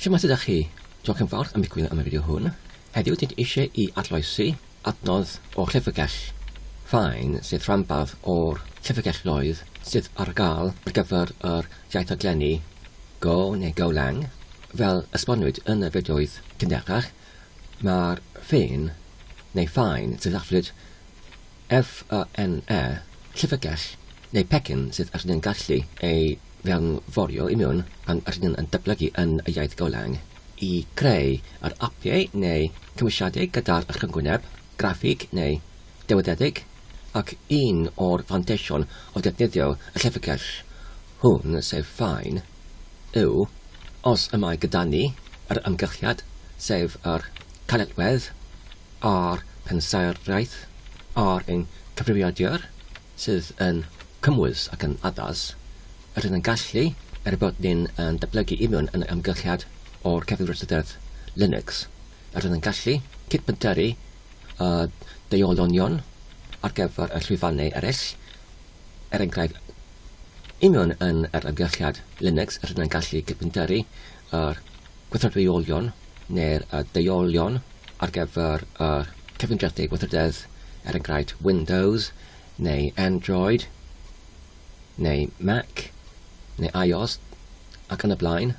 Shwmae sut ydych chi? Diolch yn fawr am eich gwylio am y fideo hwn. Heddiw dyn eisiau i arloesi adnodd o'r llyfrgell Faen sydd rhanbarth o'r llyfrgelloedd sydd ar gael ar gyfer yr iaith rhaglenni Go neu Golang. Fel esboniwyd yn y fideoedd cynharach, mae'r ffin neu faen sydd afflyd F-A-N-E, llyfrgell neu pecyn sydd rydyn yn gallu ei fewnforio i mewn pan rydyn yn datblygu yn y iaith Golang i greu yr apiau neu cymwysiadau gyda'r rhyngwyneb graffig neu dywededig, ac un o'r fanteision o ddefnyddio y llyfrgell hwn, sef Fine, yw os y mae gyda ni yr amgylchiad, sef yr caledwedd, a'r pensaernïaeth ar ein cyfrifiadur sydd yn cymwys ac yn addas, rydyn yn gallu, er bod ni'n yn datblygu i mewn yn amgylchiad o'r cyfrifiadur Linux, rydyn yn gallu cydbentyrru y deuolion ar gyfer y llwyfannau eraill, er enghraifft, i mewn yn yr amgylchiad Linux, rydyn yn gallu cydbentyrru yr gweithredolion neu'r deuolion ar gyfer yr cyfundrefnu gweithrededd, er enghraifft Windows neu Android neu Mac neu iOS ac yn y blaen,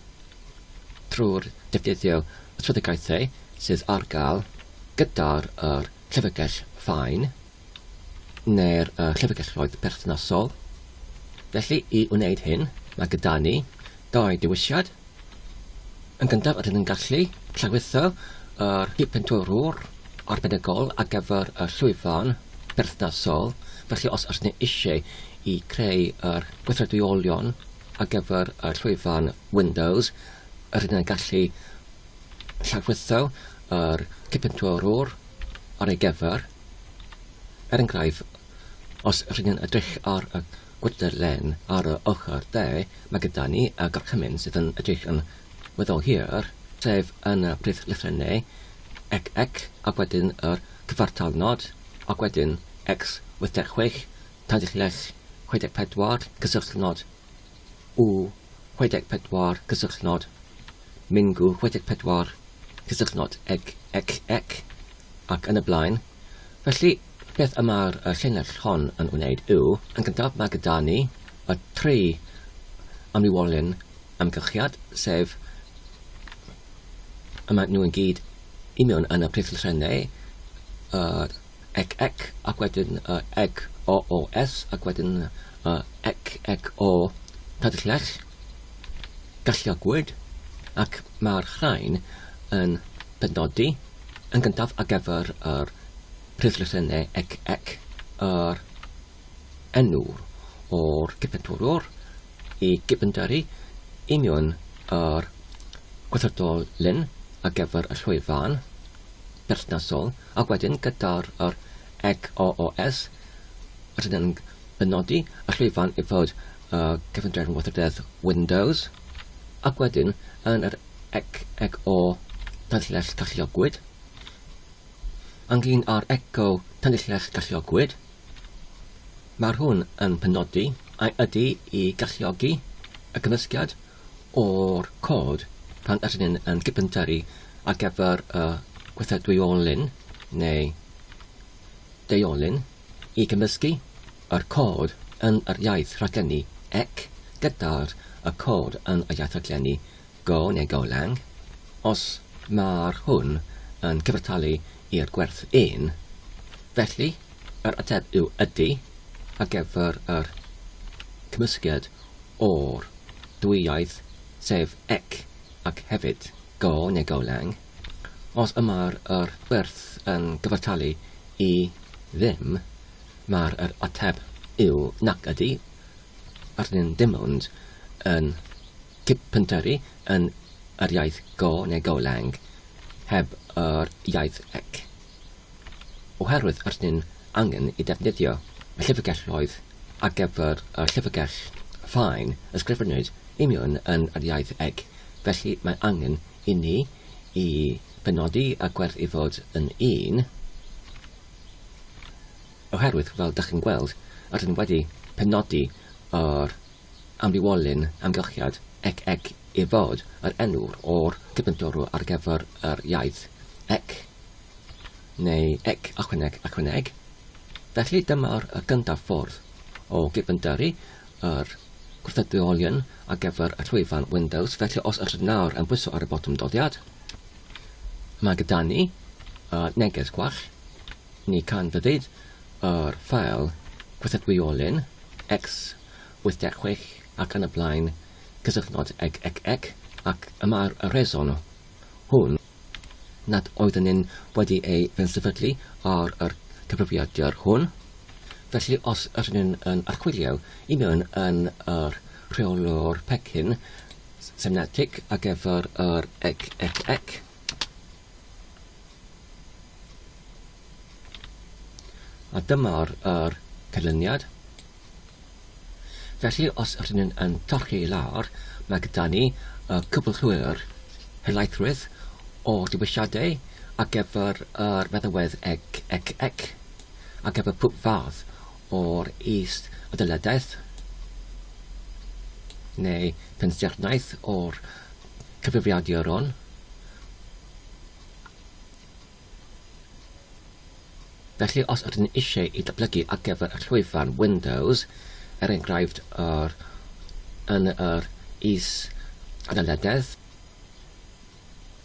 trwy'r defnyddio y swyddogaethau sydd ar gael gyda'r yr llyfrgell Fine neu'r llyfrgelloedd perthnasol. Felly, i wneud hyn, mae gyda ni dau dewisiad. Yn gyntaf, rydyn yn gallu llawrytho yr hypentwrwr arbenigol ar gyfer y llwyfan berthnasol, felly os ydyn ni eisiau i creu yr gweithredolion ar gyfer y llwyfan Windows, rydyn yn gallu llawrytho yr cypentwrwr ar ei gyfer. Er enghraifft, os rydyn ni'n edrych ar y gwydrlen ar y ochr dde, mae gyda ni y gorchymyn sydd yn edrych yn weddol hir, sef yn y prif lythrennau ec ec ac wedyn yr cyfartalnod ac wedyn x 86 tanllell 64 cysylltnod u 64 cysylltnod mingw 64 cysylltnod ec ec ec ac yn y blaen. Felly, beth y mae'r llinell hon yn wneud yw, yn gyntaf mae gyda ni y tri amrywiolyn amgylchiad, sef y mae nhw yn gyd i mewn yn y prif llythrennau, yr ec ec, ac wedyn y eg o o s, ac wedyn y ec ec o tadllell, galluogwyd, ac mae'r rhain yn penodi yn gyntaf ar gyfer yr prif lythrennau ec ec, yr enw o'r cyfnodwr i gyfyndyrru union yr gweithredolyn ar gyfer y llwyfan perthnasol, ac wedyn gyda'r yr ec o o s, rydyn yn penodi y llwyfan i fod y cyfundrefn weithrededd Windows, ac wedyn yn yr ec ec o tanllell galluogwyd. Ynglyn â'r eco tanllell galluogwyd, Mae'r hwn yn penodi ai ydy i galluogi y cymysgiad o'r cod pan ydyn ni'n yn cypentyrru ar gyfer y gweithredwyolyn neu deuolyn i gymysgu yr cod yn yr iaith rhaglenni ec gyda'r y cod yn y iaith rhaglenni Go neu Golang. Os mae'r hwn yn cyfartalu i'r gwerth un, felly yr ateb yw ydy ar gyfer yr cymysgiad o'r dwy iaith, sef ec ac hefyd Go neu Golang. Os y mae'r yr gwerth yn gyfartalu i ddim, mae'r yr ateb yw nac ydy, rydyn dim ond yn Cip-pentyrru yn yr iaith Go neu Golang, heb yr iaith ec. Oherwydd rydyn angen i ddefnyddio y llyfrgelloedd ar gyfer y llyfrgell Fine ysgrifennwyd union yn yr iaith ec, felly mae angen i ni i benodi y gwerth i fod yn un, oherwydd fel dych chi'n gweld, rydyn wedi penodi yr amrywiolyn amgylchiad ec ec i fod yr enw o'r cydbwyntwr ar gyfer yr iaith ec neu ec ychwaneg ychwaneg. Felly dyma'r gyntaf ffordd o gydbwyntyrru yr gwrthyddiolion ar gyfer y llwyfan Windows, felly os ydych nawr yn pwyso ar y botwm doddiad, mae gyda ni y neges gwall, ni canfyddid yr ffael gwrthyddiolyn x86 ac yn y blaen cysylltnod ec ec ec, ac y mae'r rheswm hwn nad oeddwn yn wedi ei fensefydlu ar yr cyfrifiadur hwn. Felly os ydyn nhw'n yn archwilio i mewn yn yr rheolwr pecyn semnetig ar gyfer yr ec ec ec, a dyma'r yr canlyniad. Felly os ydyn nhw'n yn torri i lawr, mae gyda ni y cwbl llwyr helaethrwydd o dewisiadau ar gyfer yr meddalwedd ec ec ec ar gyfer pob fath o'r is-adeiladaeth neu pensaernïaeth o'r cyfrifiaduron. Felly os ydyn ni eisiau i datblygu ar gyfer y llwyfan Windows, er enghraifft yr, yn yr is-adeiladedd,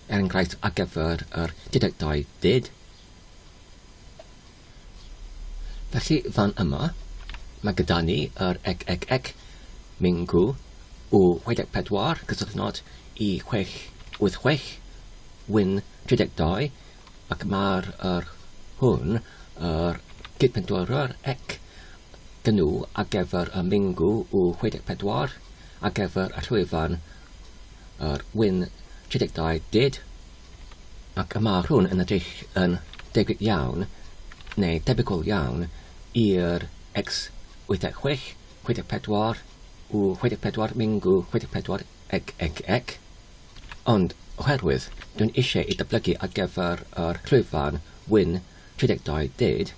er enghraifft ar gyfer yr 32 bit. Felly fan yma, mae gyda ni yr ec ec ec mingw U64 cysylltnod i 686 Win 32 ac mae'r yr hwn yr cyd-pentwrwr ec gnu ar gyfer y mingw U64 ar gyfer y llwyfan yr Win 32 did ac y mae hwn yn edrych yn debyg iawn neu debygol iawn i'r X86 64 U64 mingw 64 ec ec ec. Ond oherwydd dwi'n eisiau ei datblygu ar gyfer yr llwyfan Win 32 did,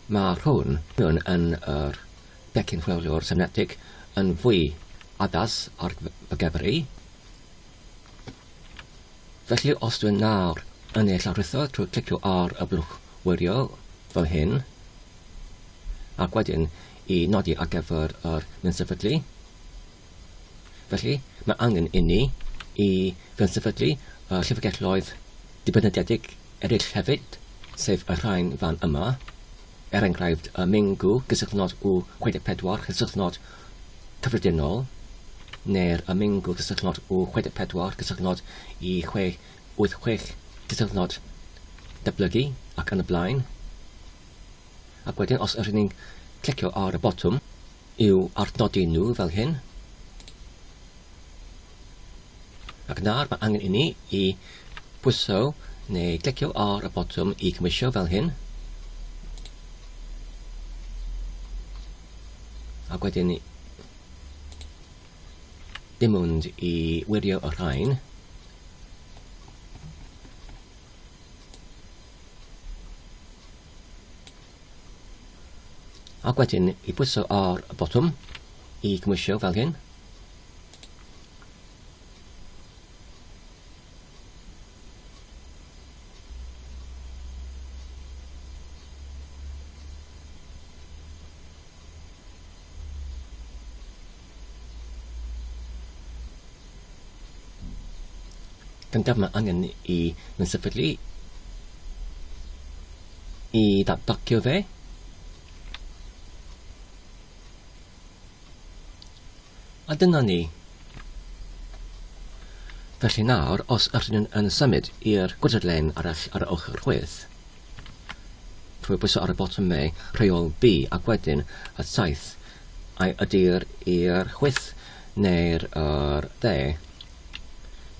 mae hwn yn yr becyn chwaraewr semnetig yn fwy addas ar fy gyfer i. Felly os dwi'n nawr yn ei llawrlwytho trwy clicio ar y blwch wirio fel hyn, ac wedyn i nodi ar gyfer yr mynd sefydlu, Felly, mae angen inni i fewn-sefydlu y llyfrgelloedd dibynadedig eraill hefyd, sef y rhain fan yma, er enghraifft y Mingw gysylltnod U64 cysylltnod cyffredinol, neu'r y Mingw gysylltnod U64 gysylltnod I686 cysylltnod datblygu ac yn y blaen. Ac wedyn os ydyn ni'n clicio ar y botwm, i'w arnodi nhw fel hyn. Ac nawr mae angen i ni i bwyso neu glicio ar y botwm i gymwysio fel hyn. Ac wedyn dim ond i wirio y rhain. Ac wedyn i bwyso ar y botwm i gymwysio fel hyn. Gyntaf mae angen i yn sefydlu i ddatbacio fe. A dyna ni. Felly nawr, os ydyn yn symud i'r gwydrlen arall ar y ochr chwith, trwy bwyso ar y botwm mae rheol B ac wedyn y saith ai ydy'r i'r chwith neu'r yr dde.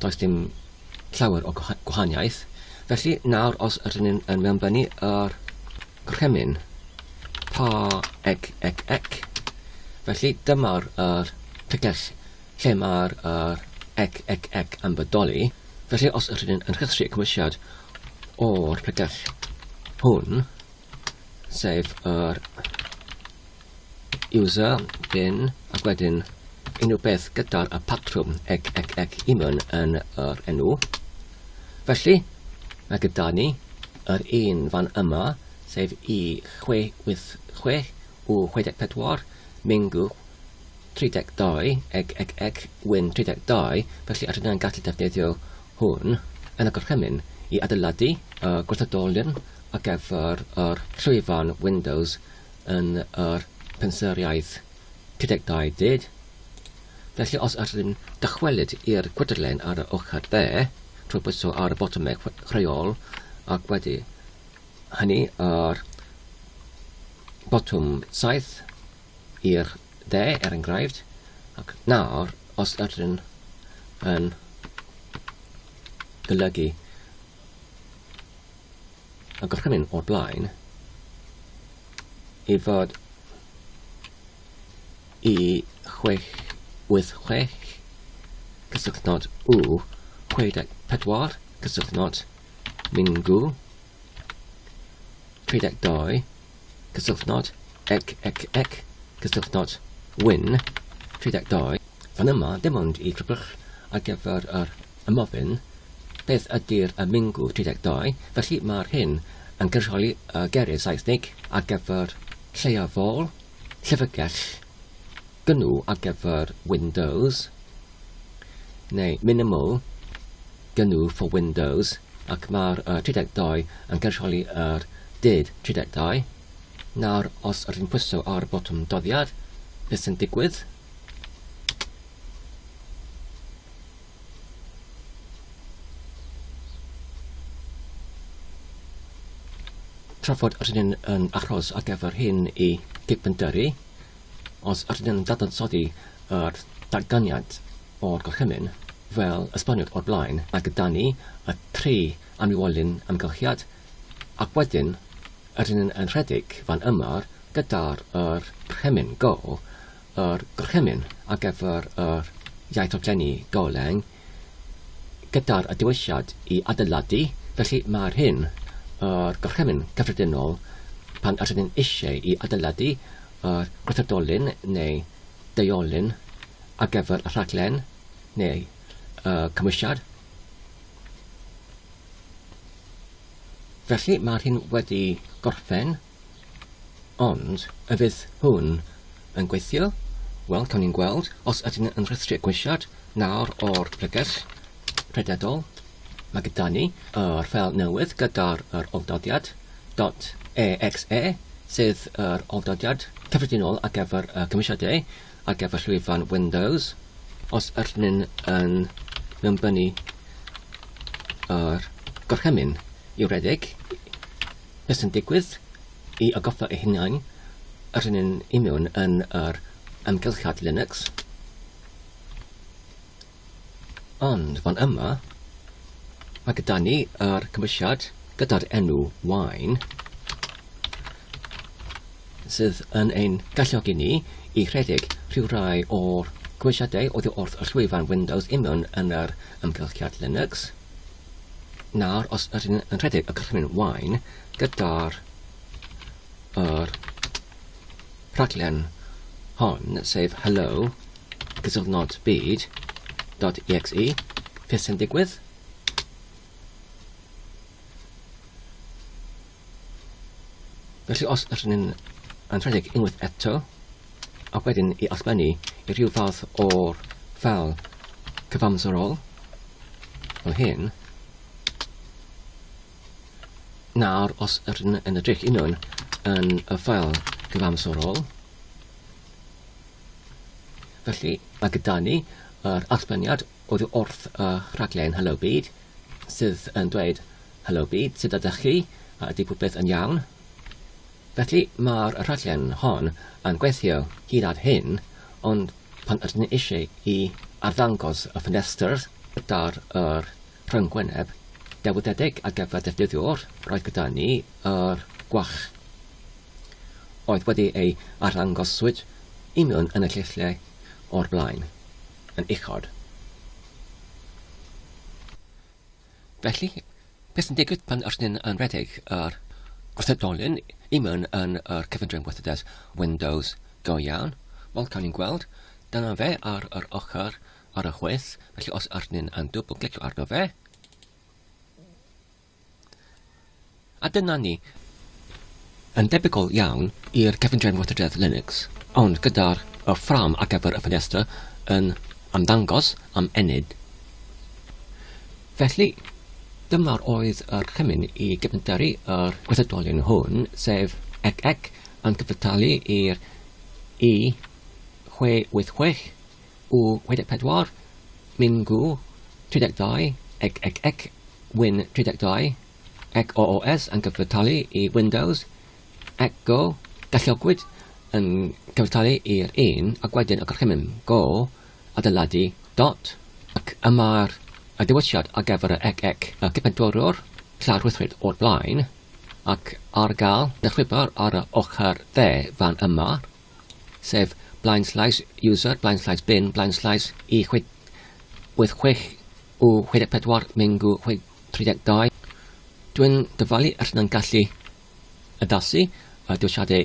Does dim llawer o gwahaniaeth. Felly nawr os ydyn ni'n yn mewnbynnu yr gorchymyn pa ec ec ec, felly dyma'r yr pregell lle mae'r yr ec ec ec yn bodoli. Felly os ydyn ni'n yn rhestru y cymwysiad o'r pregell hwn, sef yr user bin ac wedyn unrhyw beth gyda'r y patrwm ec ec ec i mewn yn yr enw. Felly, mae gyda ni yr un fan yma, sef I686 U64 Mingw 32 ec ec ec Win 32, felly rydyn ni'n gallu defnyddio hwn yn y gorchymyn i adeiladu y gwrthodolyn ar gyfer yr llwyfan Windows yn yr pensaeriaeth 32 dyd. Felly os ydyn dychwelyd i'r gwydrlen ar y ochr dde, trwy bwyso ar y botymau rheol ac wedi hynny ar botwm 7 i'r dde er enghraifft, ac nawr os ydyn yn golygu y gorchymyn o'r blaen i fod i 686 cysylltnod U 64 cysylltnod Mingw 32 cysylltnod ec ec ec cysylltnod Win 32. Fan yma, dim ond i crybwyll ar gyfer yr ymofyn beth ydy'r y Mingw 32, felly mae'r hyn yn cynrychioli y geiriau Saesneg ar gyfer lleiafol, llyfrgell, GNU ar gyfer Windows, neu minimal GNU for Windows, ac mae'r 32 yn cynrychioli yr dyd 32. Nawr, os ydyn pwyso ar y botwm doddiad, beth sy'n digwydd? Trafod rydyn yn aros ar gyfer hyn i gydfyndyrru, os rydyn yn dadansoddi yr datganiad o'r gorchymyn, fel esboniwyd o'r blaen, mae gyda ni y tri amrywiolyn amgylchiad, ac wedyn rydyn yn rhedeg fan yma gyda'r yr gorchymyn go yr gorchymyn ar gyfer yr iaith rhaglenni Golang gyda'r dewisiad i adeiladu, felly mae'r hyn yr gorchymyn cyffredinol pan ydyn ni'n eisiau i adeiladu yr gweithredolyn neu deuolyn ar gyfer y rhaglen neu y cymwysiad. Felly mae'r hyn wedi gorffen. Ond, a fydd hwn yn gweithio? Wel, cawn ni'n gweld. Os ydyn yn rhestru y gweisiad nawr o'r pregeth rhededol, mae gyda ni yr ffeil newydd gyda'r yr oldodiad .exe, sydd yr oldodiad cyffredinol ar gyfer y cymwysiadau ar gyfer llwyfan Windows. Os ydyn yn mewnbynnu yr gorchymyn i'w redeg, Beth sy'n digwydd i atgoffa eu hunain yr hyn union yn yr amgylchiad Linux. Ond fan yma, mae gyda ni yr cymwysiad gyda'r enw Wine, sydd yn ein galluogi ni i rhedeg rhyw rai o'r cymwysiadau oddi wrth y llwyfan Windows union yn yr amgylchiad Linux. Nawr, os ydyn yn rhedeg y gorchymyn Wine gyda'r yr rhaglen hon, sef hello cysylltnod byd .exe, beth sy'n digwydd? Felly os ydyn ni'n yn rhedeg unwaith eto, ac wedyn i allbennu i rhyw fath o'r ffeil cyfamserol, fel hyn, nawr os ydyn yn edrych union yn y ffeil cyfamserol, felly mae gyda ni yr allbyniad oddi wrth y rhaglen Hello Byd sydd yn dweud Helo byd, sut ydych chi? A ydy popeth yn iawn? Felly, mae'r rhaglen hon yn gweithio hyd at hyn, ond pan ydyn ni eisiau i arddangos y ffenestr gyda'r yr rhyngwyneb dewydedig ar gyfer defnyddiwr, roedd gyda ni yr gwach oedd wedi ei arddangoswyd union yn y lle o'r blaen, yn uchod. Felly, beth sy'n digwydd pan ydyn ni'n yn rhedeg yr gwrthydolyn i mewn yn yr cyfundrefn gweithredes Windows go iawn? Wel, cawn ni'n gweld. Dyna fe ar yr ochr ar y chwith, felly os ydyn ni'n yn dwbl clicio arno fe, A dyna ni. Yn debygol iawn i'r cefndrefn weithrededd Linux, ond gyda'r y ffrâm ar gyfer y ffenestr yn ymddangos am ennyd. Felly, dyma'r oedd yr chymyn i gefnderu yr gweithredolion hwn, sef ec ec yn cyfartalu i'r i 686 U64, Mingw 32, ec ec ec, Win 32, ec OOS yn cyfartalu i Windows, ec Go, galluogwyd yn cyfartalu i'r un ac wedyn y gorchymyn Go adeiladu dot, ac y mae'r y dewisiad ar gyfer y ec ec y cipendwrwr llawrwythwyd o'r blaen, ac ar gael y llwybr ar y ochr dde fan yma. sef blaen slaes user, blaen slaes bin, blaen slaes i 86 u 64 mingu 32. Dwi'n dyfalu yr yn gallu addasu y dewisiadau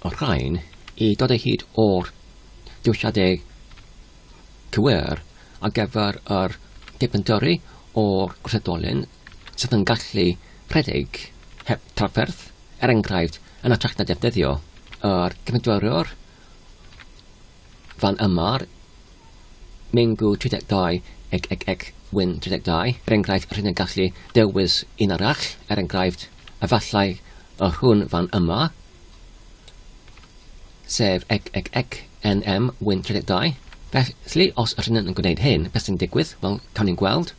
o'r rhain i dod o hyd o'r dewisiadau cywir ar gyfer yr dipyn o'r gwrthedolyn sydd yn gallu rhedeg heb trafferth. Er enghraifft, yn hytrach na defnyddio yr cymedrwr fan yma'r Mingw 32 ec ec ec Win 32, er enghraifft, rydyn ni'n gallu dewis un arall, er enghraifft, efallai yr hwn fan yma, sef ec ec ec NM Win 32. Felly, os rydyn ni'n gwneud hyn, beth sy'n digwydd? Wel, cawn ni'n gweld.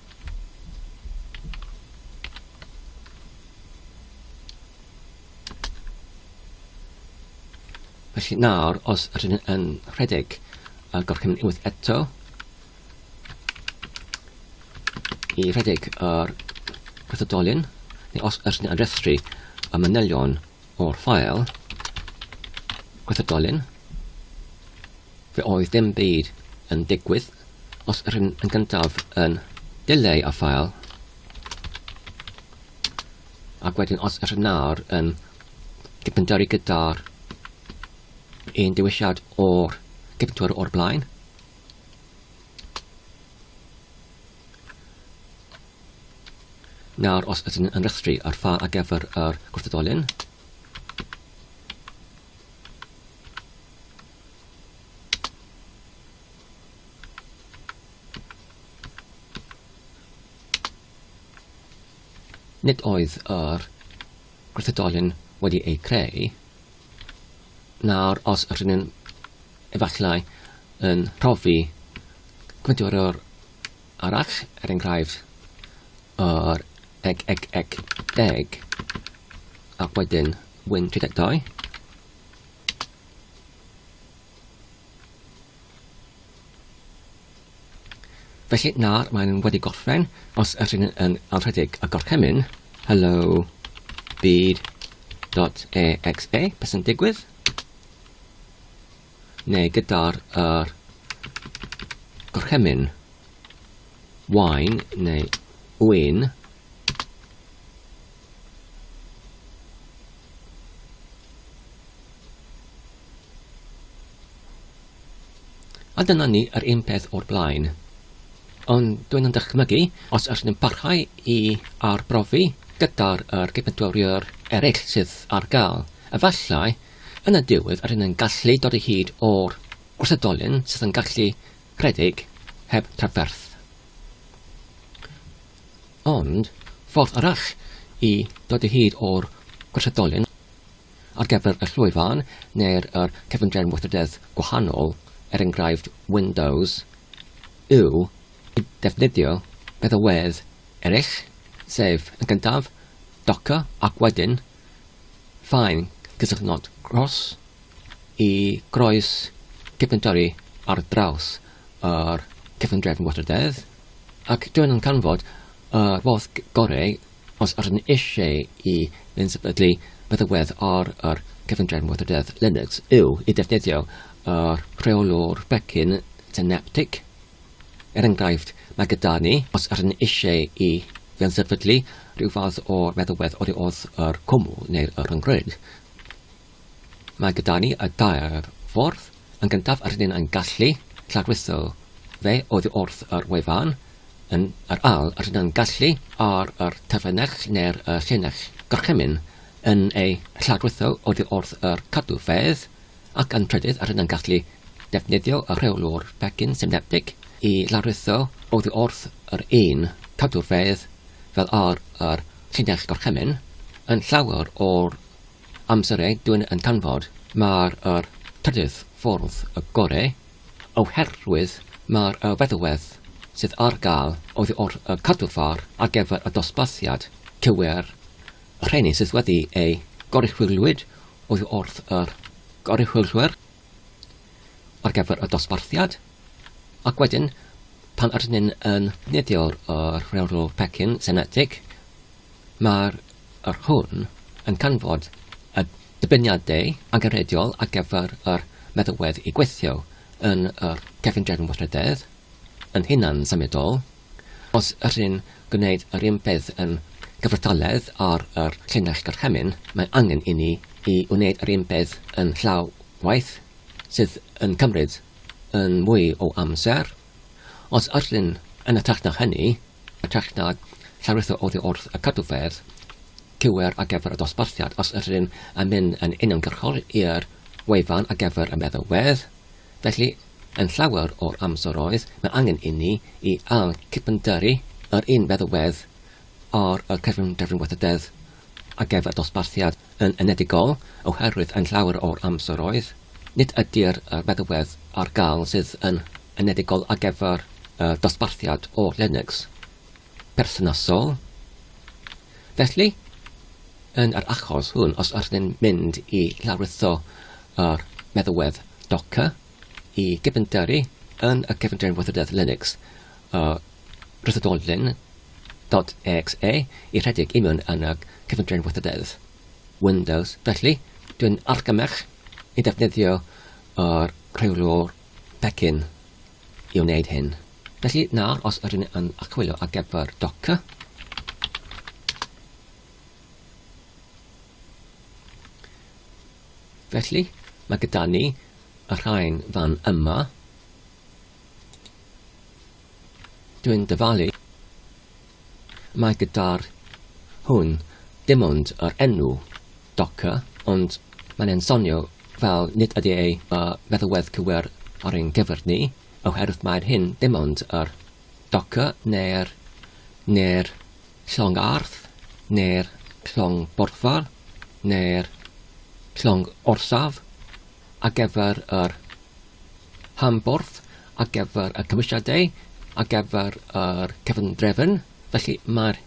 Felly nawr, os rydyn yn rhedeg y gorchymyn unwaith eto, i rhedeg yr gweithredolyn, neu os rydyn yn rhestru y manylion o'r ffael gweithredolyn, fe oedd dim byd yn digwydd os rydyn yn gyntaf yn dileu y ffael Ac wedyn os ydych nawr yn gypyndyrru gyda'r un dewisiad o'r gypyndwr o'r blaen, Nawr os ydyn yn rhestru ar ffa ar gyfer yr gwrthydolyn, Nid oedd yr gwrthydolyn wedi ei creu. Nawr, os ydyn ni'n efallai yn profi gwrthydolwr arall, er enghraifft yr eg eg eg deg, ac wedyn win 32, Felly nawr mae'n wedi gorffen, os ydyn yn anrhydeg y gorchymyn hello byd.exe, beth sy'n digwydd? Neu gyda'r er gorchymyn wine neu win A dyna ni, yr un peth o'r blaen. Ond dwi'n yn dychmygu, os ydyn yn parhau i arbrofi gyda'r yr gydnabydwyr eraill sydd ar gael, efallai yn y diwedd ydyn yn gallu dod o hyd o'r gwrthydolyn sydd yn gallu rhedeg heb trafferth. Ond ffordd arall i dod o hyd o'r gwrthydolyn Ar gyfer y llwyfan neu'r yr cefndrefn weithrededd gwahanol, er enghraifft Windows, yw i ddefnyddio meddalwedd eraill, sef yn gyntaf Docker ac wedyn Fine cysylltnod cross i groes cefndrefnu ar draws yr cefndrefn weithrededd, ac dwi'n yn canfod y modd gorau Os ydyn ni eisiau i fynd sefydlu meddalwedd ar yr cefndrefn weithrededd Linux yw i defnyddio yr rheolwr pecyn Synaptic. Er enghraifft, mae gyda ni, os ydyn ni eisiau i fynd sefydlu rhyw fath o'r meddalwedd oddi wrth yr cwmwl neu'r rhyngrwyd, mae gyda ni y dair ffordd. Yn gyntaf, rydyn ni'n gallu llarwytho fe oddi wrth yr wefan, yn yr ail rydyn yn gallu ar yr terfynell neu'r llinell gorchymyn yn ei llarwytho oddi wrth yr cadwfedd, ac yn trydydd rydyn yn gallu defnyddio y rheolwr pecyn synaptic i lawrlwytho oddi wrth yr un cadwfedd fel ar yr llinell gorchymyn. Yn llawer o'r amserau dwi'n yn canfod mae'r yr trydydd ffordd y gore oherwydd mae'r y feddalwedd sydd ar gael oddi wrth y cadwfar ar gyfer y dosbarthiad cywir y rheiny sydd wedi ei goruchwyliwyd oddi wrth yr goruchwylwyr ar gyfer y dosbarthiad, ac wedyn pan ydyn ni'n yn defnyddio'r rheolwr pecyn senetig, mae'r yr hwn yn canfod y dibyniadau angenrheidiol ar gyfer yr meddalwedd i gweithio yn yr cefndir weithrededd yn hunan symudol. Os ydyn ni'n gwneud yr un peth yn gyfartaledd ar yr llinell gorchymyn, mae angen i ni i wneud yr un peth yn llaw waith, sydd yn cymryd yn mwy o amser. Os ydyn yn hytrach na hynny, hytrach na llawrytho oddi wrth y cadwfedd cywir ar gyfer y dosbarthiad, os ydyn yn mynd yn uniongyrchol i'r wefan ar gyfer y meddalwedd, Felly, yn llawer o'r amseroedd, mae angen inni i ail cydbendyrru yr un feddalwedd ar y cyfundrefn weithrededd ar gyfer dosbarthiad yn enedigol, oherwydd yn llawer o'r amseroedd, nid ydy'r feddalwedd ar gael sydd yn enedigol ar gyfer y dosbarthiad o Linux perthnasol. Felly, yn yr achos hwn, os ydyn ni'n mynd i lawrlwytho yr meddalwedd Docker i gyfyndyrru yn y cyfundrefn weithrededd Linux y rhyddidolyn .exe i rhedeg i mewn yn y cyfundrefn weithrededd Windows. Felly, dwi'n argymell i ddefnyddio yr rheolwr pecyn i wneud hyn. Felly, nawr, os ydyn yn archwilio ar gyfer Docker, Felly, mae gyda ni y rhain fan yma. Dwi'n dyfalu mae gyda'r hwn dim ond yr enw Docker, ond mae'n e'n sonio fel nid ydy ei feddalwedd cywir ar ein gyfer ni, oherwydd mae'r hyn dim ond yr Docker neu'r neu'r llong arth neu'r llong borffor neu'r llong orsaf ar gyfer yr hamborth ar gyfer y cymwysiadau ar gyfer yr cyfundrefn. Felly mae'r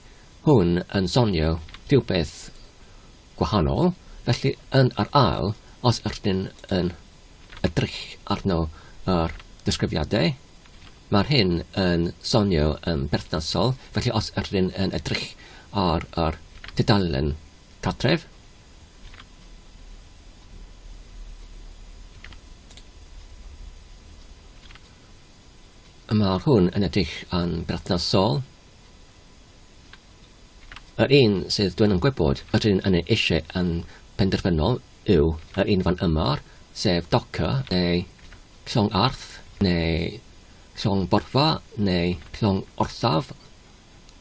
hwn yn sonio rhywbeth gwahanol. Felly yn yr ail, os ydyn yn edrych arno yr disgrifiadau, Mae'r hyn yn sonio yn berthnasol, felly os ydyn yn edrych ar yr tudalen cartref, mae'r hwn yn edrych yn berthnasol. Yr un sydd dwi'n yn gwybod ydyn yn ei eisiau yn penderfynol yw yr un fan yma, sef Docker neu llong arth neu llong borfa neu llong orsaf,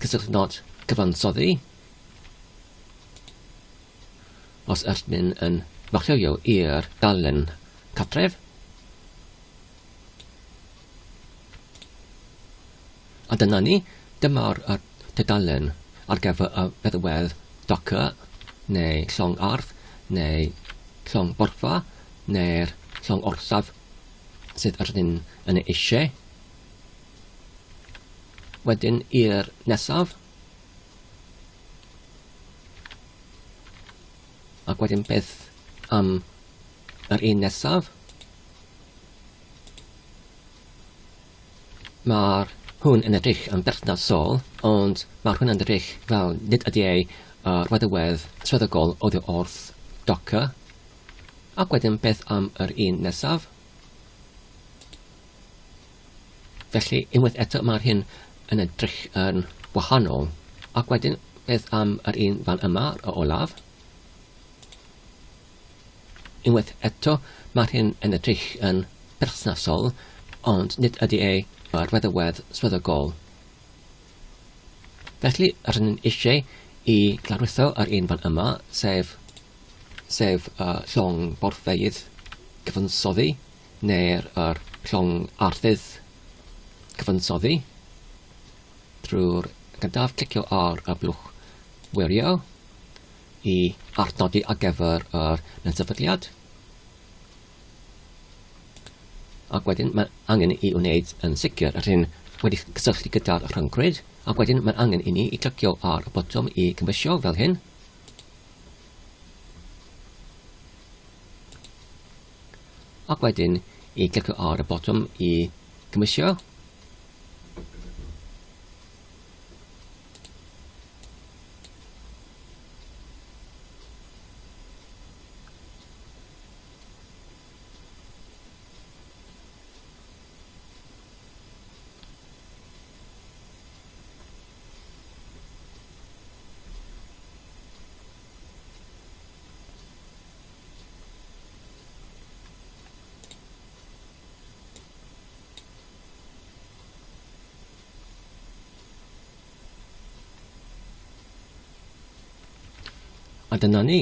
cysylltnod cyfansoddi. Os ydyn yn fachio i'r dalen cartref. A dyna ni, dyma'r tudalen ar gyfer y feddalwedd Docker neu llong arth neu llong borfa neu'r llong orsaf sydd rydyn yn ei eisiau. Wedyn i'r nesaf. Ac wedyn beth am yr un nesaf? Mae'r hwn yn edrych yn berthnasol, ond mae'r hwn yn edrych fel nid ydy ei rhedwedd swyddogol oddi wrth Docker. Ac wedyn beth am yr un nesaf? Felly, unwaith eto mae'r hyn yn edrych yn wahanol. Ac wedyn beth am yr un fan yma, y olaf? Unwaith eto, mae'r hyn yn edrych yn berthnasol. ond nid ydy ei yr feddalwedd swyddogol. Felly, rydyn ni'n eisiau i glarwytho yr un fan yma, sef sef y llong borthfeydd cyfansoddi neu'r yr llong arthydd cyfansoddi. Drwy'r gyntaf, clicio ar y blwch wirio i arnodi ar gyfer yr sefydliad. Ac wedyn mae angen i wneud yn sicr yr hyn wedi cysylltu gyda'r rhyngrwyd, ac wedyn mae angen i ni i clicio ar y botwm i cymwysio fel hyn. Ac wedyn i clicio ar y botwm i cymwysio. A dyna ni.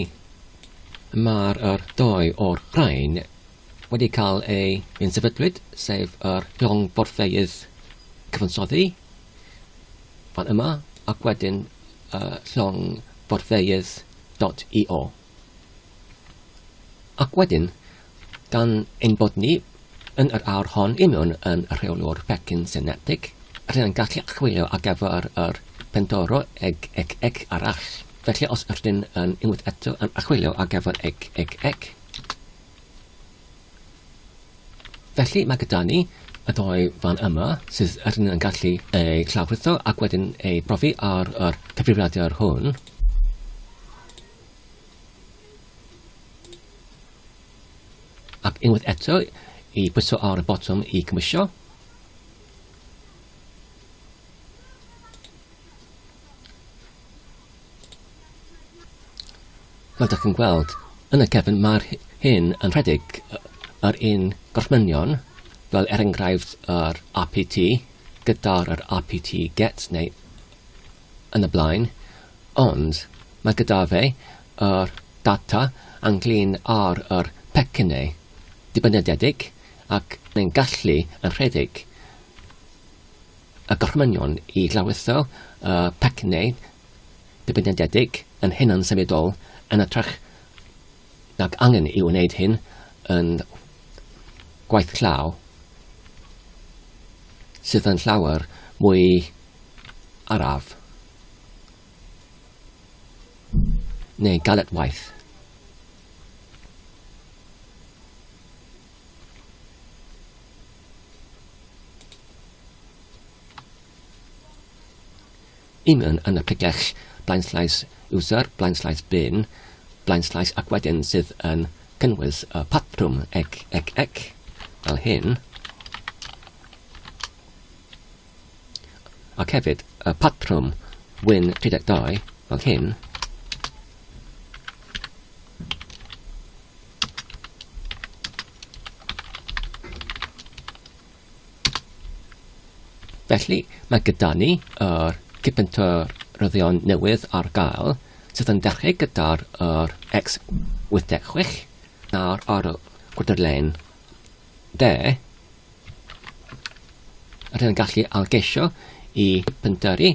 Mae'r yr doi o'r rhain wedi cael ei un sefydlwyd, sef yr llong borthfeydd cyfansoddi fan yma, ac wedyn y llong borthfeydd.io. Ac wedyn, gan ein bod ni yn yr awr hon i mewn yn y rheolwr pecyn synaptig, rydyn yn gallu chwilio ar gyfer yr pentoro eg eg eg arall. Felly os rydyn yn unwaith eto yn chwilio ar gyfer eg eg eg, Felly mae gyda ni y ddoi fan yma sydd rydyn yn gallu ei llawrlwytho ac wedyn ei brofi ar yr cyfrifiadur hwn. Ac unwaith eto i bwyso ar y botwm i cymwysio. Fel dych chi'n gweld, yn y cefn mae'r hyn yn rhedeg yr un gorchmynion, fel er enghraifft yr APT gyda'r yr APT get neu yn y blaen, ond mae gyda fe yr data ynglyn â'r yr pecynnau dibynadedig ac mae'n gallu yn rhedeg y gorchmynion i lawrlwytho y pecynnau dibynadedig yn hunan-symudol yn hytrach nag angen i wneud hyn yn gwaith llaw sydd yn llawer mwy araf neu galetwaith. Un yn y pregell blaenslaes user, blaenslaes bin, blaenslaes ac wedyn sydd yn cynnwys y patrwm ec, ec, ec, fel hyn. Ac hefyd y patrwm win 32 fel hyn. Felly, mae gyda ni yr cipentyryddion newydd ar gael sydd yn dechrau gyda'r yr X86 nawr ar y gwydrlen dde. Rydyn yn gallu algeisio i pentyrru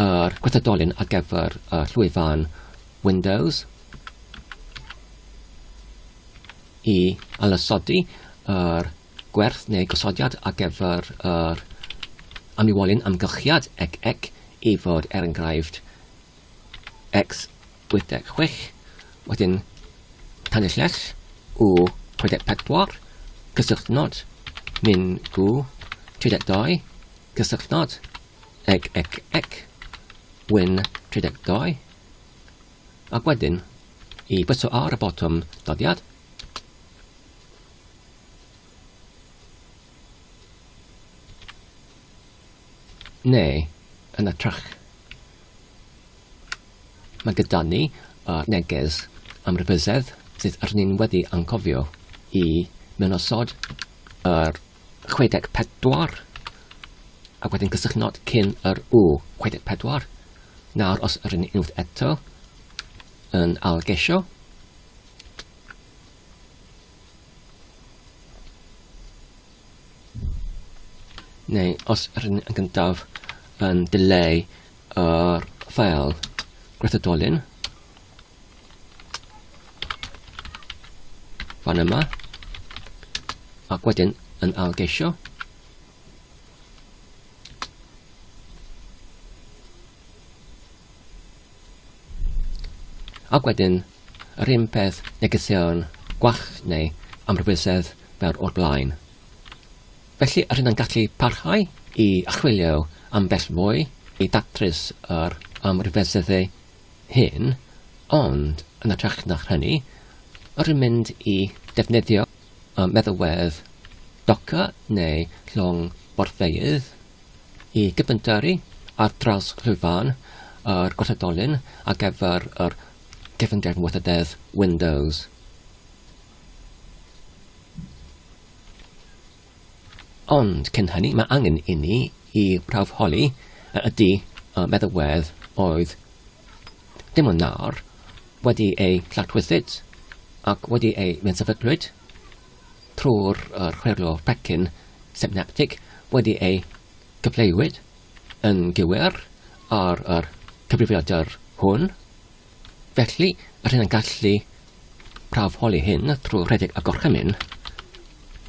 yr gweithredolyn ar gyfer y llwyfan Windows i alysodi yr gwerth neu gosodiad ar gyfer yr amrywolyn amgylchiad ec ec i fod er enghraifft x86, wedyn tanllell u64, cysylltnod, min gw 32, cysylltnod, ec ec ec, win 32, ac wedyn i bwyso ar y botwm dyddiad, Neu, yn hytrach, mae gyda ni y neges am rybysedd sydd arnyn wedi anghofio i mewnosod yr 64 ac wedyn cysylltnod cyn yr U 64. Nawr os yr un unwaith eto yn algesio. Neu os yr un yn gyntaf yn dileu yr ffael gwerthadolyn fan yma ac wedyn yn algeisio ac wedyn yr un peth negeseuon gwall neu amrwysedd fel o'r blaen. Felly yr hynna'n gallu parhau i achwilio ambell mwy i datrys yr amrwysedd hyn, ond yn hytrach na hynny, rwy'n mynd i defnyddio y meddalwedd Docker neu llong borfeydd i gyfyntyrru ar draws llwyfan yr gweithredolyn ar gyfer yr gefndir weithrededd Windows. Ond cyn hynny, mae angen i ni i prawfholi a ydy y meddalwedd oedd dim ond nawr wedi ei llatwythyd ac wedi ei mensefydlwyd trwy'r chwyrlo pecyn synaptic wedi ei gyfleuwyd yn gywir ar yr cyfrifiadur hwn. Felly, rydyn yn gallu prawfholi hyn trwy rhedeg y gorchymyn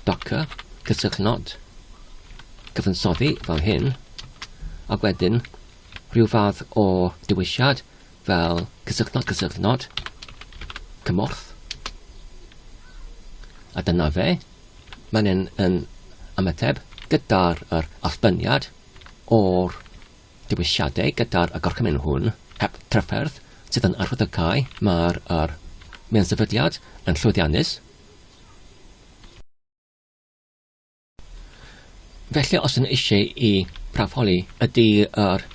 docker cysylltnod cyfansoddi fel hyn, ac wedyn rhyw fath o dewisiad fel cysylltnod cysylltnod cymorth. A dyna fe. Mae'n yn, yn ymateb gyda'r yr allbyniad o'r dewisiadau gyda'r y gorchymyn hwn, heb trafferth, sydd yn arwyddocáu mae'r yr mewn-sefydliad yn llwyddiannus. Felly os yn eisiau i prawfholi ydy yr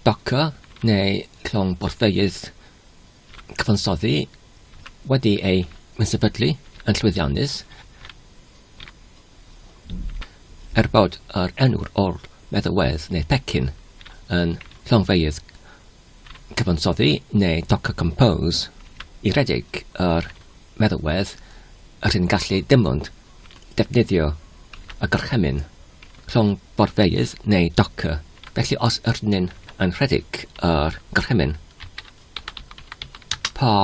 Docker neu llong borthfeydd cyfansoddi wedi ei sefydlu yn llwyddiannus, Er bod yr enw'r o'r meddalwedd neu pecyn yn llongfeydd cyfansoddi neu Docker Compose i redeg yr meddalwedd, rydyn ni'n gallu dim ond defnyddio y gorchymyn llongborfeydd neu Docker. Felly os ydyn ni'n yn rhedeg yr gorchymyn pa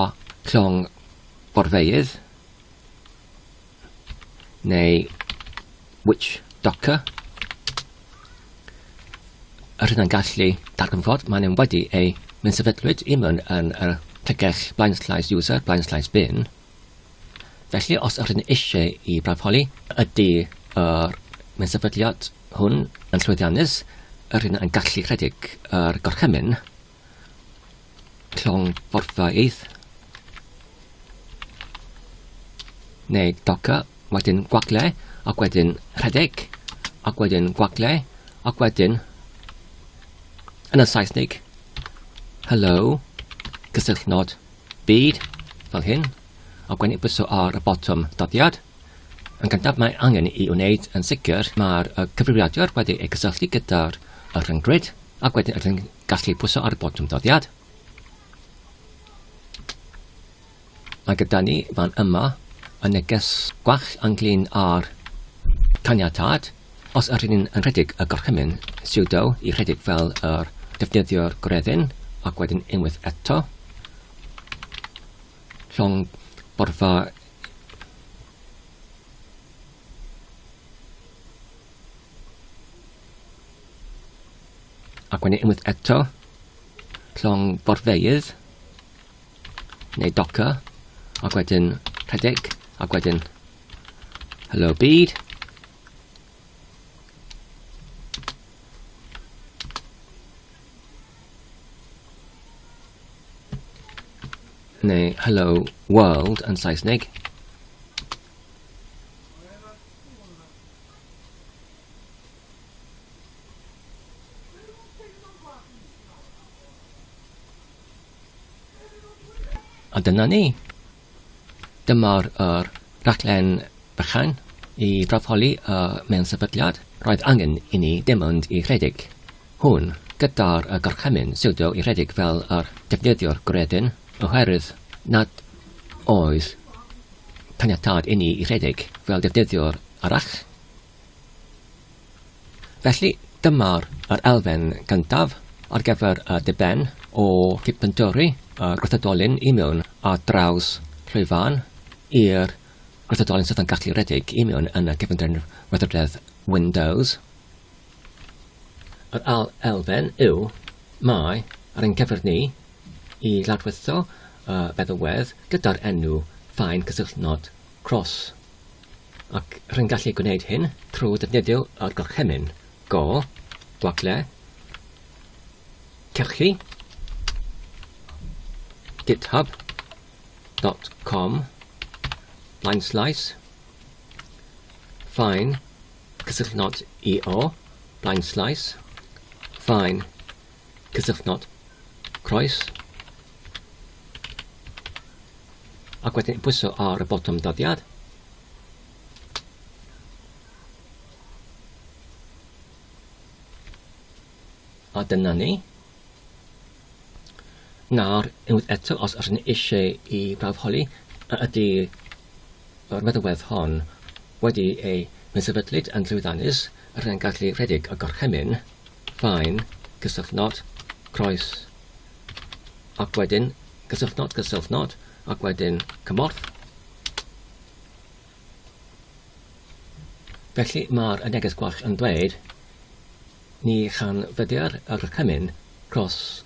llongborfeydd neu which docker yr hynna'n gallu darganfod maen nhw wedi ei mynd sefydlwyd i mewn yn y tegell blaen slaes user blaen slaes bin. Felly os ydyn eisiau i brafholi ydy yr mynd sefydliad hwn yn llwyddiannus, yr hyn yn gallu rhedeg yr gorchymyn llong borffaeth neu docker, wedyn gwagle, ac wedyn rhedeg, ac wedyn gwagle, ac wedyn yn y Saesneg, hello, cysylltnod byd, fel hyn, ac wedyn bwyso ar y botwm doddiad. Yn gyntaf mae angen i wneud yn sicr mae'r cyfrifiadur wedi ei gysylltu gyda'r rhyngrwyd, ac wedyn ydyn gallu pwyso ar y botwm doddiad. Mae gyda ni fan yma y neges gwall ynglyn â'r caniatâd. Os ydyn ni'n yn rhedeg y gorchymyn sudo i rhedeg fel yr defnyddio'r gwreddyn ac wedyn unwaith eto llong borfa Ac wedyn unwaith eto, llong borfeydd, neu docker, ac wedyn rhedeg, ac wedyn hello byd. Neu hello world yn Saesneg. A dyna ni. Dyma'r yr rhaglen bychan. i brawfholi y mewn sefydliad, roedd angen i ni dim ond i rhedeg hwn gyda'r gorchymyn sudo i rhedeg fel yr defnyddiwr gredyn oherwydd nad oedd caniatâd i ni i rhedeg fel defnyddiwr arall. Felly, dyma'r yr elfen gyntaf ar gyfer y diben o gydbentyrru y gwrthdolyn i mewn ar draws llwyfan i'r gwrthdolyn sydd yn gallu rhedeg i mewn yn y cyfundrefn weithrededd Windows. Yr ail elfen yw mae ar ein cyfer ni i lawrlwytho y feddalwedd gyda'r enw Find Cysylltnod Cross ac rwy'n gallu gwneud hyn trwy ddefnyddio yr gorchymyn go gwagle cyrchu github.com blaenslaes find cysylltnod io blaenslaes find cysylltnod croes ac wedyn pwyso ar y botwm dyddiad. A dyna ni. Nawr, unwaith eto, os ydyn ni eisiau i brawfholi a ydy yr meddalwedd hon wedi ei sefydlu yn llwyddiannus, rydyn ni'n gallu rhedeg y gorchymyn find cysylltnod croes ac wedyn cysylltnod cysylltnod ac wedyn cymorth. Felly mae'r neges gwall yn dweud ni chanfyddir y gorchymyn cross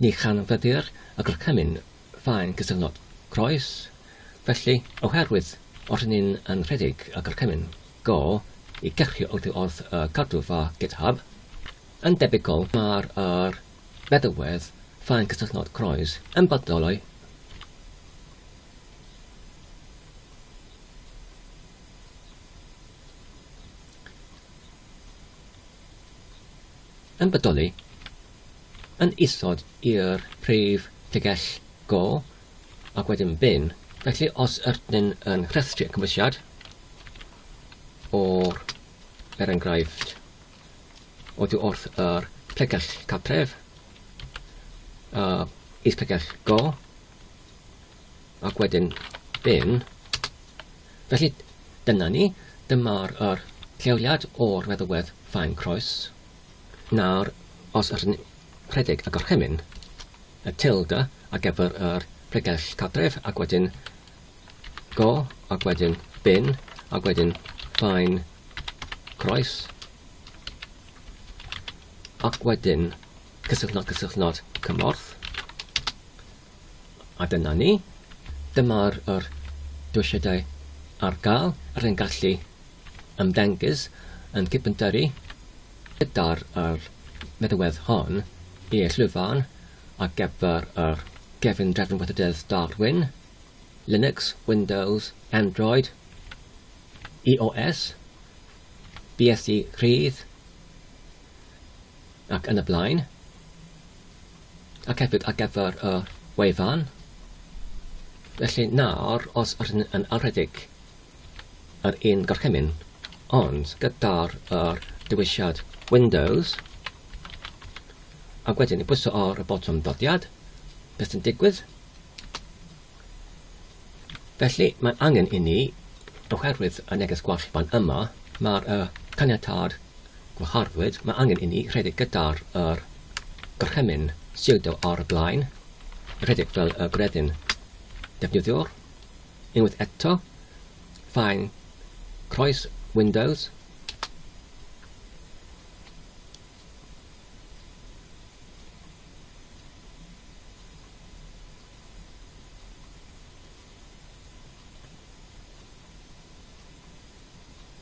Ni chanfyddir y gorchymyn faen cysylltnod croes, felly oherwydd os ni'n yn rhedeg y gorchymyn go i gyrchu oddi wrth y cadwfa GitHub, yn debygol mae'r yr feddalwedd faen cysylltnod croes yn bodoli yn bodoli yn isod i'r prif tegell go ac wedyn bin. Felly os ydyn yn rhestru y cymwysiad o'r, er enghraifft, oddi wrth yr pregell cartref, uh, is-pregell go, ac wedyn bin. Felly dyna ni, dyma'r yr lleoliad o'r meddalwedd Faen Croes. Nawr, os ydyn rhedeg y gorchymyn, y tilde ar gyfer yr pregell cartref, ac wedyn go, ac wedyn bin, ac wedyn faen croes, ac wedyn cysylltnod cysylltnod cymorth. A dyna ni. Dyma'r yr dewisiadau ar gael ar ein gallu ymddengys yn cydbentyrru gyda'r yr meddalwedd hon i'r llwyfan ar gyfer yr Gefn-drefn Weithrededd Darwin, Linux, Windows, Android, iOS, BSD rhydd, ac yn y blaen, ac hefyd ar gyfer y wefan. Felly nawr, os ydyn yn aredig yr un gorchymyn, ond gyda'r yr dewisiad Windows, ac wedyn i bwyso ar y botwm dodiad, beth sy'n digwydd? Felly, mae angen i ni, oherwydd y neges gwall fan yma, mae'r uh, caniatâd gwaharddwyd, mae angen i ni rhedeg gyda'r yr gorchymyn pseudo ar y blaen, rhedeg fel y gredyn defnyddiwr. Unwaith eto, find croes Windows,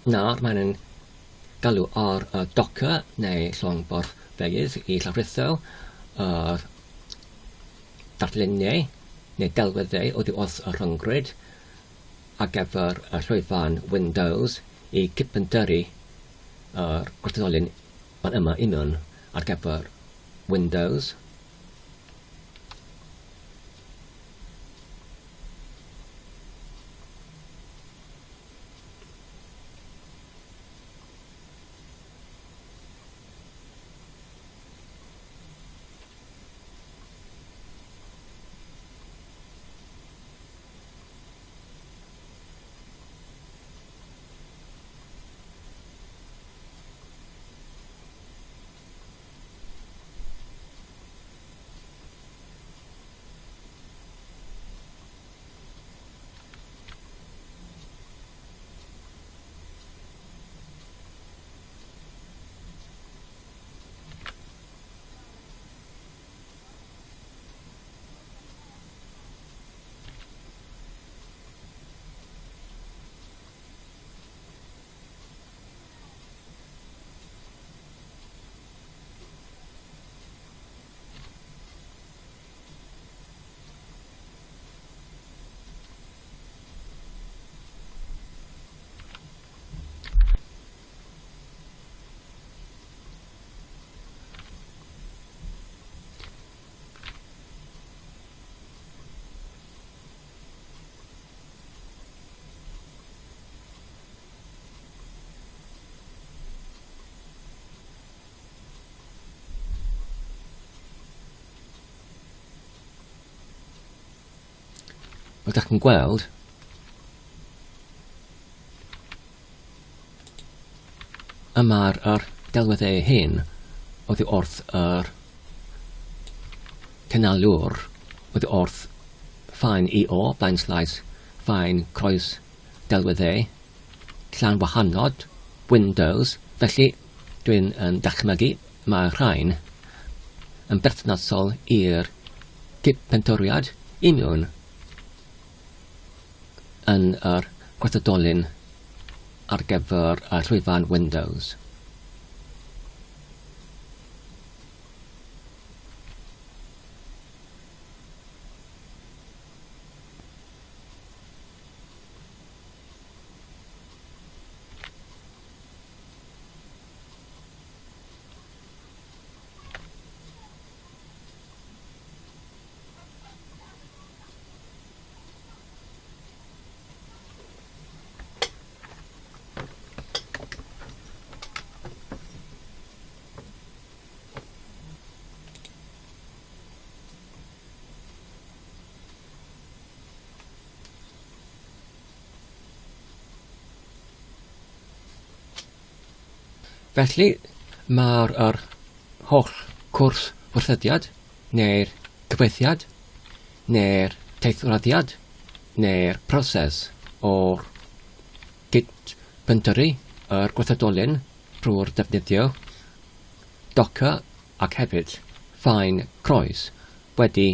Nawr mae'n yn galw ar y Docker neu llong borthfeydd i llawrytho yr darluniau neu delweddau oddi wrth y rhyngrwyd ar gyfer y llwyfan Windows i cydbentyrru yr gwrthdolyn fan yma i mewn ar gyfer Windows. Rydych chi'n gweld y mae'r yr delweddau hyn oddi wrth yr cynaliwr oddi wrth ffaen EO, blaen slaes, ffaen croes delweddau, llan wahanod, Windows, felly dwi'n yn dychmygu mae'r rhain yn berthnasol i'r cyd-pentwriad imiwn yn yr gwerthadolyn ar gyfer y llwyfan Windows. Felly, mae'r yr holl cwrs wrthydiad, neu'r cyfieithiad, neu'r teithraddiad, neu'r proses o'r gyd-bentyrru yr gweithredolyn drwy'r defnyddio Docker ac hefyd Fine Croes wedi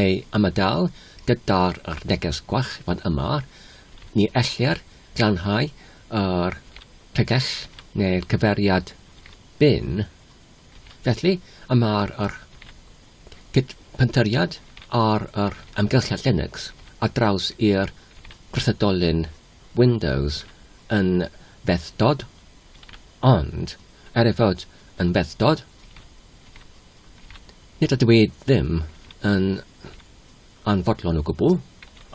ei ymadael gyda'r neges gwell fan yma, ni ellir glanhau yr pregell neu'r cyfeiriad bin. Felly, y mae'r yr cydpentyrriad ar yr amgylchiad Linux ar draws i'r gweithredolyn Windows yn fethdod, ond er ei fod yn fethdod, nid ydw i ddim yn anfodlon o gwbl,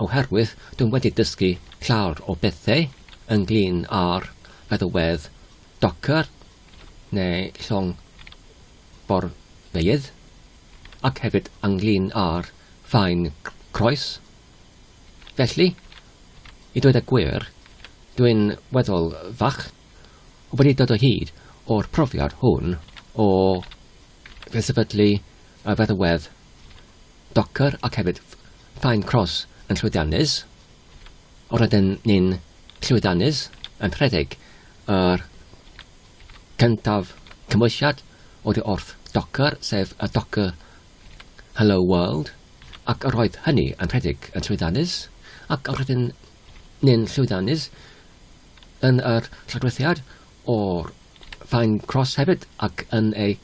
oherwydd dwi'n wedi dysgu llawer o bethau ynglyn â'r feddalwedd Docker neu llong borfeydd, ac hefyd ynglyn â'r faen croes. Felly, i dweud y gwir, dwi'n weddol fach wedi dod o hyd o'r profiad hwn o sefydlu y feddalwedd Docker ac hefyd Fine Cross yn llwyddiannus. Roedden ni'n llwyddiannus yn rhedeg yr cyntaf cymwysiad oddi wrth Docker, sef y Docker Hello World, ac yr oedd hynny yn rhedeg yn llwyddiannus, ac roedden ni'n llwyddiannus yn yr lladwethiad o'r Fine Cross hefyd ac yn ei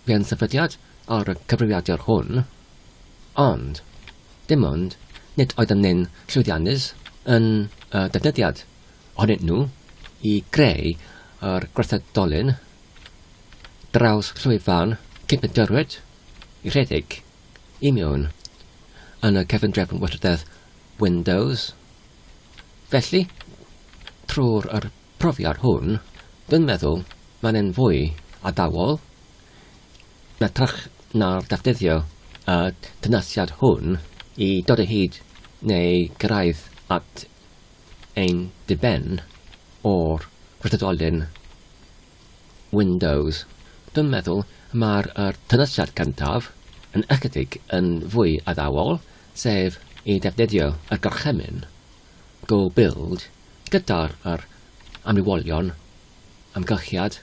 fiansefydliad ar y cyfrifiadur hwn, ond dim ond nid oeddem ni'n llwyddiannus yn y defnyddiad ohonyn nhw i greu yr gwerthedolyn draws llwyfan cydnabyddiwyd i rhedeg i mewn yn y cefndrefn weithrededd Windows. Felly, trwy'r yr profiad hwn, dwi'n meddwl mae'n yn fwy addawol na trach na'r defnyddio y dynasiad hwn i dod o hyd neu gyrraedd at ein diben o'r gweithredolyn Windows. Dwi'n meddwl mae'r yr dynasiad cyntaf yn ychydig yn fwy addawol, sef i defnyddio y gorchymyn Go Build gyda'r yr amrywiolion amgylchiad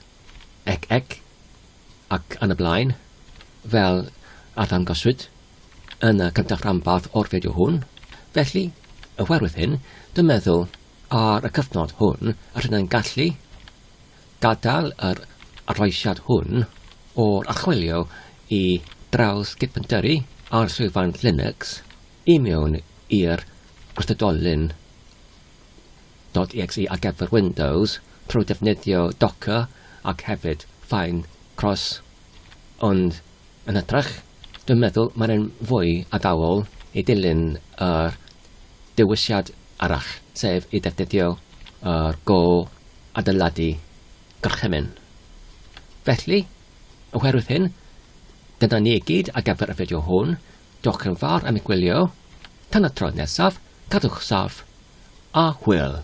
ec ec ac yn y blaen, fel a ddangoswyd yn y cyntaf rhanbarth o'r fideo hwn. Felly, oherwydd hyn, dwi'n meddwl ar y cyfnod hwn rydyn yn gallu gadael yr arloesiad hwn o'r archwilio i draws gydbentyrru ar llwyfan Linux i mewn i'r gweithredolyn .exe ar gyfer Windows trwy defnyddio Docker ac hefyd Fine Cross, ond yn hytrach, dwi'n meddwl mae'n fwy addawol i dilyn yr dewisiad arall, sef i ddefnyddio yr Go adeiladu gorchymyn. Felly, oherwydd hyn, dyna ni i gyd ar gyfer y fideo hwn. Diolch yn fawr am y gwylio. Tan y tro nesaf, Cadwch saff a hwyl!